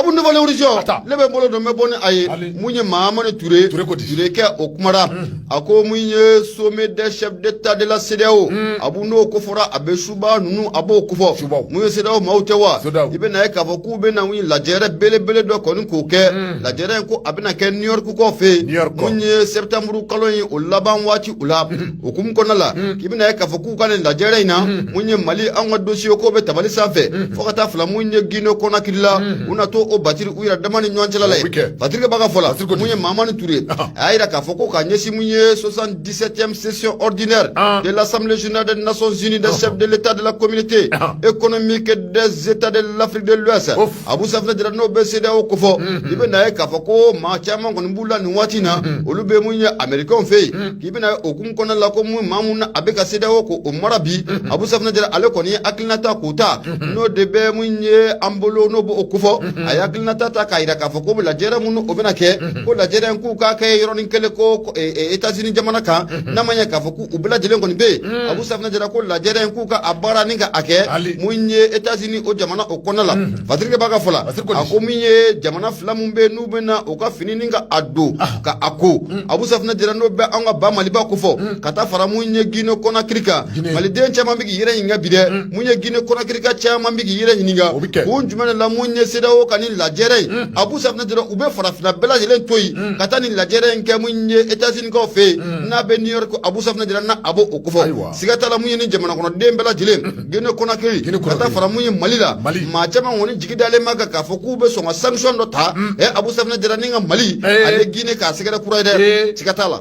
Abu Nouvelle Horizon, Ata. ne bɛ n bolo don, n bɛ bɔ ni a ye. Ali. Mun ye Mahamani Ture? Ture ko di? Ture kɛ o kumara, a ko mun ye sommet des chefs d'État de la CEDEAO, Abu, n'o ko fɔra, a bɛ suba ninnu, a b'o kofɔ. Subaw. Mun ye CEDEAO maaw tɛ wa? CEDEAO. I bɛ na ye k'a fɔ k'u bɛ na mun ye lajɛrɛ belebele dɔ kɔni k'o kɛ. Lajɛrɛ in ko a bɛna kɛ New York kɔ fɛ yen. New York kɔ. Mun ye septembre kalo in o laban waati u la, o hukumu kɔnɔna la, k'i bɛna ye k'a fɔ k'u ka nin lajɛrɛ in na, mun ye Mali an ka dossier ko bɛ tabali sanfɛ, fo ka taa fila mun ye Guinée Conakry la, u na to o batiri u yɛrɛ dama ni ɲɔgɔn cɛla la O bɛ kɛ. yen. Patrick b'a ka fɔ la, Patrick ko di? mun ye Mahamani Ture, a y'a yira k'a fɔ ko k'a ɲɛsin mun ye 77e session ordinaire de l'Assemblée générale des Nations Unies des chefs de l'État de la communauté économique des États de l'Afrique de l'Ouest, Ouf. Abu Safinɛ Jara, n'o bɛ CEDEAO kofɔ, i bɛ na ye k'a fɔ ko maa caman kɔni b'u la nin waati in na, olu bɛ mun ye Américains fɛ yen, k'i bɛna ye o hukumu kɔnɔna la ko mun maa mun na a bɛ ka CEDEAO ko o mara bi, Abu Safinɛ Jara, ale kɔni ye hakilinata k'o ta, n'o de bɛ mun ye an bolo, n'o b'o kofɔ. A ye hakilinata ta k'a yira k'a fɔ ko lajɛrɛ mun o bɛna kɛ, ko lajɛrɛ in k'u k'a kɛ yɔrɔnin kelen ko États-Unis jamana kan, n'a ma ɲɛ k'a fɔ k'u bɛɛ lajɛlen kɔni bɛ yen, Abu Safinɛ Jara, ko lajɛrɛ in k'u ka a baara ni ka a kɛ Ali. mun ye États-Unis o jamana o kɔnɔna la. Patrick b'a ka fɔ la, Patrick ko di? a ko min ye jamana fila mun bɛ yen, n'u bɛ na u ka fini ni ka a don ka a ko, Abu Safinɛ Jara, n'o bɛ an ka ba Maliba kofɔ, ka taa fara mun ye Guinée Conakry kan. Guinée. Maliden caman bɛ k'i yɛrɛ ɲininka bi dɛ, mun ye Guinée Conakry ka caman bɛ k'i yɛrɛ ɲininka O bɛ kɛ. kun jumɛn de la mun ye CEDEAO ka nin lajɛrɛ in, Abu Safinɛ Jara, u bɛ farafinna bɛɛ lajɛlen to yen ka taa nin lajɛrɛ in kɛ mun ye États-Unis kaw fɛ yen, n'a bɛ New York, Abu Safinɛ Jara, n'a a b'o o kofɔ. Ayiwa. Siga t'a la, mun ye ni jamana kɔnɔden bɛɛ lajɛlen, Guinée Conakry, Guinée ka taa Conakry. fara mun ye Mali la, Mali. maa caman kɔni jigi dalen b'a kan k'a fɔ k'u bɛ sɔn ka sanction dɔ ta Abu Safinɛ Jara, ni ka Mali ale Guinée k'a sɛgɛrɛ kura ye dɛ, siga t'a la.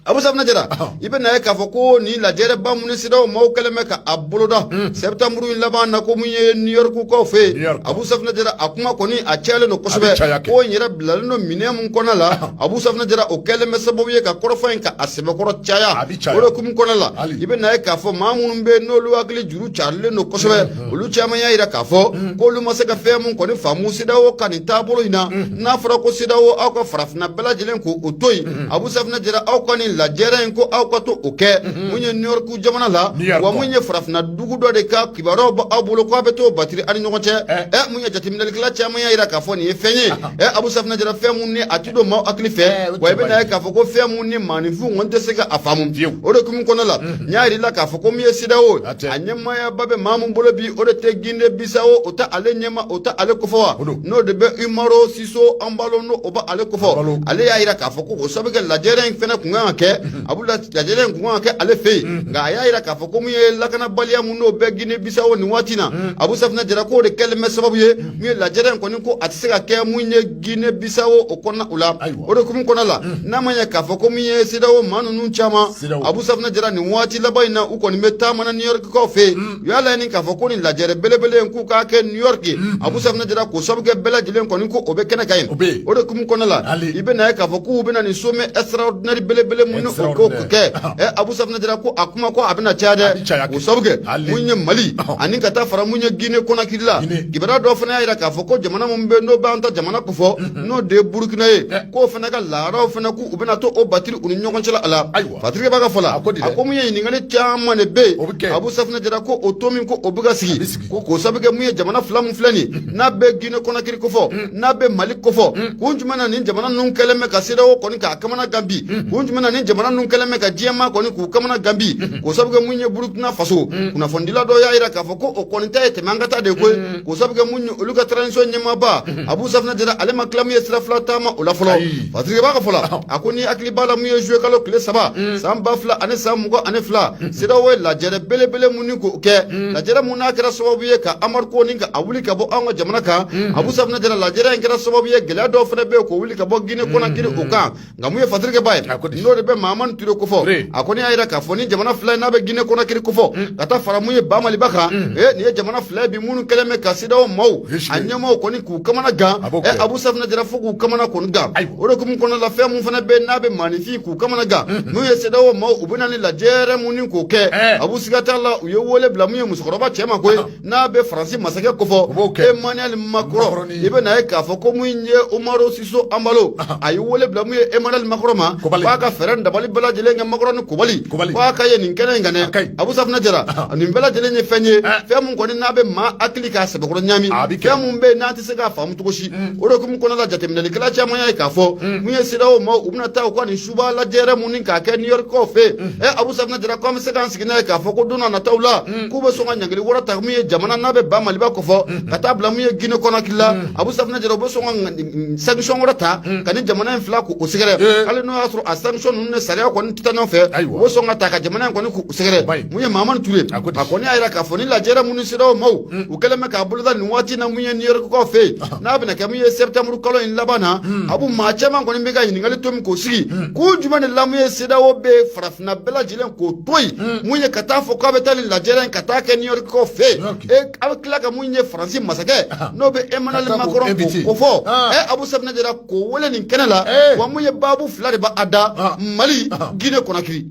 Abu Safinɛ Jara, i bɛ na ye k'a fɔ ko nin lajɛrɛba mun ni CEDEAO maaw kɛlen bɛ ka a boloda septembre in laban na, ko mun ye New York kaw fɛ New yen, York. Abu Safinɛ Jara, a kuma kɔni a cayalen don A bɛ caya kosɛbɛ, kɛ. ko in yɛrɛ bilalen don minɛn mun kɔnɔ la, Abu Safinɛ Jara, o kɛlen bɛ sababu ye ka kɔrɔfɔ in ka a sɛbɛkɔrɔ caya. A bɛ caya. O de hukumu kɔnɔ la, Ali. i bɛ na ye k'a fɔ maa minnu bɛ yen, n'olu hakili juru carilen don kosɛbɛ, olu caman y'a yira k'a fɔ k'olu ma se ka fɛn mun kɔni faamu CEDEAO ka nin taabolo in na. N'a fɔra ko CEDEAO, aw ka farafinna bɛɛ lajɛlen k'o to yen, Abu Safinɛ Jara, aw ka nin lajɛrɛ in ko aw ka to o kɛ mun ye New York jamana la, New York wa mun ye farafinna dugu dɔ de ka kibaruyaw bɔ aw bolo k'aw bɛ t'o batiri aw ni ɲɔgɔn cɛ. Mun ye jateminɛlikɛla caman y'a yira k'a fɔ nin ye fɛn ye, Abu Safinɛ Jara, fɛn mun ni a ti don maaw hakili fɛ, O wa i cɛ bɛ na ye k'a fɔ ko fɛn mun ni maaninfin kɔni tɛ se ka a faamu. Fiyewu. O de hukumu kɔnɔ la, n y'a yir'i la k'a fɔ ko min ye CEDEAO, A tɛ. a ɲɛmaayaba bɛ maa mun bolo bi, o de tɛ Guinée Bissau, o tɛ ale ɲɛma, o tɛ ale kofɔ wa? O don. N'o de bɛ Umaro Sissoco Embaló, n'o o bɛ ale kofɔ. Embalo. Ale y'a yira k'a fɔ ko o sababu kɛ lajɛrɛ in fɛnɛ kun kan ka kɛ, a b'u la lajɛrɛ in kun kan ka kɛ ale fɛ yen, nka a y'a yira k'a fɔ ko mun ye lakanabaliya mun n'o bɛ Guinée Bissau nin waati in na, Abu Safinɛ Jara, k'o de kɛlen bɛ sababu ye mun ye lajɛrɛ in kɔni ko a tɛ se ka kɛ mun ye Guinée Bissau o kɔnɔna o la. Ayiwa. O de hukumu kɔnɔna la, n'a ma ɲɛ k'a fɔ ko min ye CEDEAO maa ninnu caman, CEDEAO. Abu Safinɛ Jara, nin waati laban in na, u kɔni bɛ taama na New York kaw fɛ yen. U y'a laɲini k'a fɔ ko nin lajɛrɛ belebele in k'u k'a kɛ New York, Abu Safinɛ Jara, k'o sababu kɛ bɛɛ lajɛlen kɔni ko o bɛ kɛnɛ kan yen. O bɛ yen. O de hukumu kɔnɔna la, Ali. i bɛ na ye k'a fɔ k'u bɛna nin sommet extraordinaire belebele mun ni o ko kɛ, Abu Safinɛ Jara, ko a kuma ko a bɛna caya A bɛ caya dɛ, kɛ. o sababu kɛ Ali. mun ye Mali ani ka taa fara mun ye Guinée Conakry la. Guinée. Kibaruya dɔw fana y'a yira k'a fɔ ko jamana mun bɛ yen, n'o b'an ta jamana kofɔ, n'o de ye Burukina ye, k'o fana ka laadaw fana k'u bɛna to o batiri u ni ɲɔgɔn cɛla a la. Ayiwa. Patrick b'a ka fɔ la, A ko di dɛ? a ko mun ye ɲininkali caman de bɛ O bɛ kɛ. yen, Abu Safinɛ Jara, ko o to min ko o bɛ ka A bɛ sigi, sigi. ko k'o sababu kɛ mun ye jamana fila mun filɛ nin ye, n'a bɛ Guinée Conakry kofɔ, n'a bɛ Mali kofɔ, kun jumɛn na nin jamana ninnu kɛlen bɛ ka CEDEAO kɔni k'a kamana gan bi? Kun jumɛn na nin jamana ninnu kɛlen bɛ ka diɲɛmaa kɔni k'u kamana gan bi? K'o sababu kɛ mun ye Burukina Faso, kunnafonidila dɔw y'a yira k'a fɔ ko o kɔni ta ye tɛmɛ an ka taa de koyi, k'o sababu kɛ mun ye olu ka transition ɲɛmaaba Abu Safinɛ Jara, ale ma tila mun ye sira fila taama o la fɔlɔ. Ayi. Patrick b'a ka fɔ la, a ko ni hakili b'a la, mun ye juillet kalo tile 3 san 2022, CEDEAO ye lajɛrɛ belebele mun ni k'o kɛ, lajɛrɛ mun n'a kɛra sababu ye ka embargo ni ka a wuli ka bɔ anw ka jamana kan, Abu Safinɛ Jara, lajɛrɛ in kɛra sababu ye gɛlɛya dɔw fana bɛ yen k'o wuli ka bɔ Guinée Conakry o kan. Nka mun ye Patrick ba ye, A ko di? n'o de bɛ Mahamani Ture kofɔ, Ture. a kɔni y'a yira k'a fɔ ni jamana fila in n'a bɛ Guinée Conakry kofɔ, ka taa fara mun ye ba Maliba kan, nin ye jamana fila ye bi minnu kɛlen bɛ ka CEDEAO maaw, a ɲɛmaaw kɔni k'u kamana gan. A b'o kɛ. Abu Safinɛ Jara, fo k'u kamana kɔni gan. Ayiwa. O de hukumu kɔnɔna la, fɛn mun fana bɛ yen n'a bɛ maaninfin k'u kamana gan, n'u ye CEDEAO maaw, u bɛ na ni lajɛrɛ mun ni k'o kɛ, Abu, siga t'a la, u ye wele bila mun ye musokɔrɔba cɛ ma koyi, n'a bɛ Faransi masakɛ kofɔ, U b'o kɛ. Emmanuel Macron. Macron I bɛ na ye k'a fɔ ko mun ye Umaro Sissoco Embaló, a ye wele bila mun ye Emmanuel Macron ma, Kobali. k'a ka fɛɛrɛ Fɛɛrɛ dabali bɛɛ lajɛlen kɛ Macron ni Kobali Kobali. ko a ka ye nin kɛnɛ in kan A ka dɛ. ɲi. Abu Safunɛ Jara, nin bɛɛ lajɛlen ye fɛn ye, fɛn mun kɔni n'a bɛ maa hakili k'a sɛbɛkɔrɔ ɲaami, A bɛ kɛ. fɛn mun bɛ yen n'an tɛ se k'a faamu cogo si. O de hukumu kɔnɔna la, jateminɛlikɛla caman y'a ye k'a fɔ mun ye CEDEAO maaw, u bɛna taa u ka nin suba lajɛrɛ mun ni k'a kɛ New York kaw fɛ yen. Ɛ, Abu Safunɛ Jara, ko an bɛ se k'an sigi n'a ye k'a fɔ ko don n'a nataw la, k'u bɛ sɔn ka ɲangili wɛrɛ ta mun ye jamana n'a bɛ ba Maliba kɔfɔ ka taa bila mun ye Guinée Conakry la. Abu Safunɛ Jara, u bɛ sɔn ka sanction wɛrɛ ta ka ni jamana in fila k'u sɛgɛrɛ, hali n'o y'a sɔrɔ a sanction ninnu ni sariya kɔni tɛ taa ɲɔgɔn fɛ. U bɛ sɔn ka ta ka jamana in kɔni k'u sɛgɛrɛ. Mun ye Mahamani Ture, A ko ten. a kɔni y'a jira k'a fɔ ni lajɛrɛ minnu CEDEAO maaw u kɛlen bɛ k'a boloda nin waati na mun ye New York kaw fɛ yen, n'a bɛna kɛ mun ye septembre kalo in laban na, Abu, maa caman kɔni bɛ ka ɲininkali to min k'o sigi k'u jumɛn de la mun ye CEDEAO bɛ farafinna bɛɛ lajɛlen k'o to yen mun ye ka taa fɔ k'a bɛ taa nin lajɛrɛ in ka taa kɛ New York kaw fɛ yen. E a bɛ tila ka mun ye Faransi masakɛ n'o bɛ Emmanuel Ka taa k'o Macron invité. k'o fɔ. Ɛ, Abu Safunɛ Jara, k'o wele nin kɛnɛ la, wa mun ye baabu fila de b'a da: Mali, Guinée Conakry.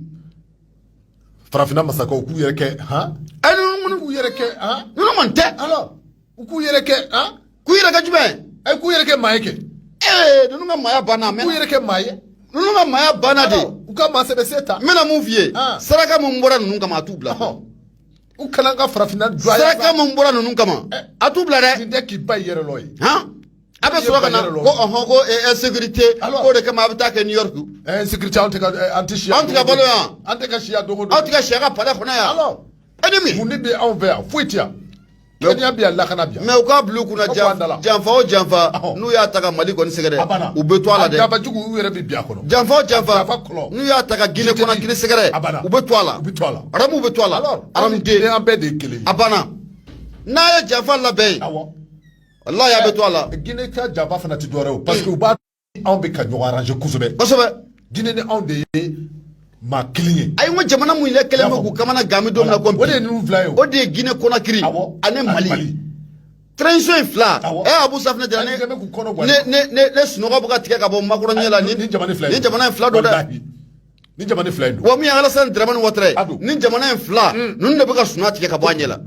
Farafinna masakɛw k'u yɛrɛ kɛ han. Ɛ, ninnu K'u yɛrɛ kɛ han. ninnu kɔni tɛ. Alors, u k'u yɛrɛ kɛ han. K'u yɛrɛ kɛ jumɛn? Ɛ, k'u yɛrɛ kɛ maa ye kɛ. Ee, ninnu ka maaya banna mɛ. K'u yɛrɛ kɛ maa ye. Ninnu ka maaya banna de. Alors, u ka maa sɛbɛ se ta. N bɛna mun f'i ye? Saraka mun bɔra ninnu kama, a t'u bila. U kana an ka farafinna jɔ a ye. Saraka mun bɔra ninnu kama, a t'u bila dɛ. Nin tɛ k'i ba yɛrɛ lɔ ye. Han, a bɛ sɔrɔ ka na ko ɔhɔn, ko insécurité, k'o de kama a bɛ taa kɛ New York. Insécurité, anw tɛ ka an tɛ siya. Anw tɛ ka balo yan. An tɛ ka siya don o don. Aw tɛ ka si a ka palais kɔnɔ yan. Alors, E ni min mun de bɛ anw fɛ yan? Foyi tɛ yan. Kɛnɛya bɛ yan, lakana bɛ yan. Mais u k'a bila u kunna, Aw b'an da la. janfa o janfa, n'u y'a ta ka Mali kɔni A sɛgɛrɛ, banna. u bɛ to a la A dɛ. janfa jugu, u yɛrɛ bɛ bin a kɔnɔ. Janfa o janfa, Janfa kɔlɔ. n'u y'a ta ka Guinée Jiteli. Conakry sɛgɛrɛ, A banna. u bɛ to a la. U bɛ to a la. Arabuw bɛ to a la. Alors, Aramuden. an bɛɛ de ye kelen ye. A banna, n'a ye janfa labɛn yen, walahi, a bɛ to a la. Guinée ka janfa fana tɛ dɔwɛrɛ ye o, parce que u b'a anw bɛ ka ɲɔgɔn arranger kosɛbɛ. Guinée ni anw de ye maa kelen ye. Ayi, n ko jamana mun yɛrɛ kɛlen bɛ k'u kamana gan bɛ don min na ko O de ye ninnu fila ye o. O de ye Guinée Conakry ani Mali. Transition in fila. Ɛ, Abu Safunɛ Jara, Ani kɛmɛ k'u kɔnɔ gan. ne sunɔgɔ bɛ ka tigɛ ka bɔ Macron ɲɛ la. Ni jamana fila in. Ni jamana in fila don dɛ. Walahi. Ni jamana fila in don. Wa min ye Alassane Dramane Ouattara ye, A don. ni jamana in fila ninnu de bɛ ka sunɔgɔ tigɛ ka bɔ a ɲɛ la.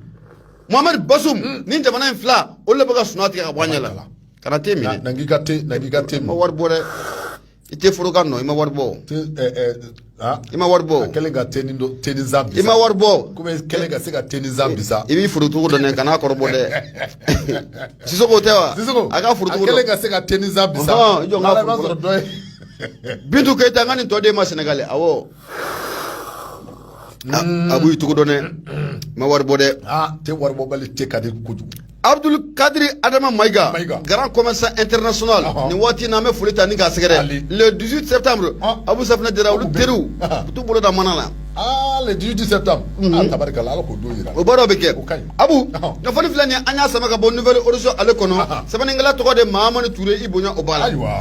Mohamed Bazoum, ni jamana in fila, olu de bɛ ka sunɔgɔ tigɛ ka bɔ a ɲɛ la. Kana te minɛ. Na k'i ka te, na k'i ka te I ma min. wari bɔ dɛ, i tɛ foro ka nɔ, i ma wari bɔ. Te ɛ ɛ ah. I ma wari A bɔ. kɛlen ka te ni dɔ te ni zan bisa. I ma wari bɔ. Komi kɛlen ka se ka te ni zan bisa. I b'i forotogo dɔn dɛ, kan'a kɔrɔbɔ dɛ. Sisoko tɛ wa? Sisoko. A ka forotogo A kɛlen dɔn. ka se ka te ni zan bisa. Ɔhɔn, i jɔ n ka Ala, i b'a foro sɔrɔ dɔ ye. Bintu Keyita, n ka nin tɔ d'e ma Sénégal. Awɔ, a b'i togo dɔn dɛ, i ma wari bɔ dɛ. Ah, te wari bɔbali te ka di kojugu. Abdul Kadri Adama Maïga, Maïga. grand commerçant international. Nin waati in na, an bɛ foli ta ni k'a sɛgɛrɛ. Ali. Le 18 septembre, Abu Safunɛ Jara, olu O bɛ. teriw u t'u bolo da mana la. Ah, le 18 septembre. Ah, tabarikala, Ala k'o don yira. O baaraw bɛ kɛ. O ka ɲi. Abu, kunnafoni filɛ nin ye, an y'a sama ka bɔ Nouvel Horizon ale kɔnɔ. Sɛbɛnnikɛla tɔgɔ de Mahamani Ture, i bonya o b'a la. Ayiwa.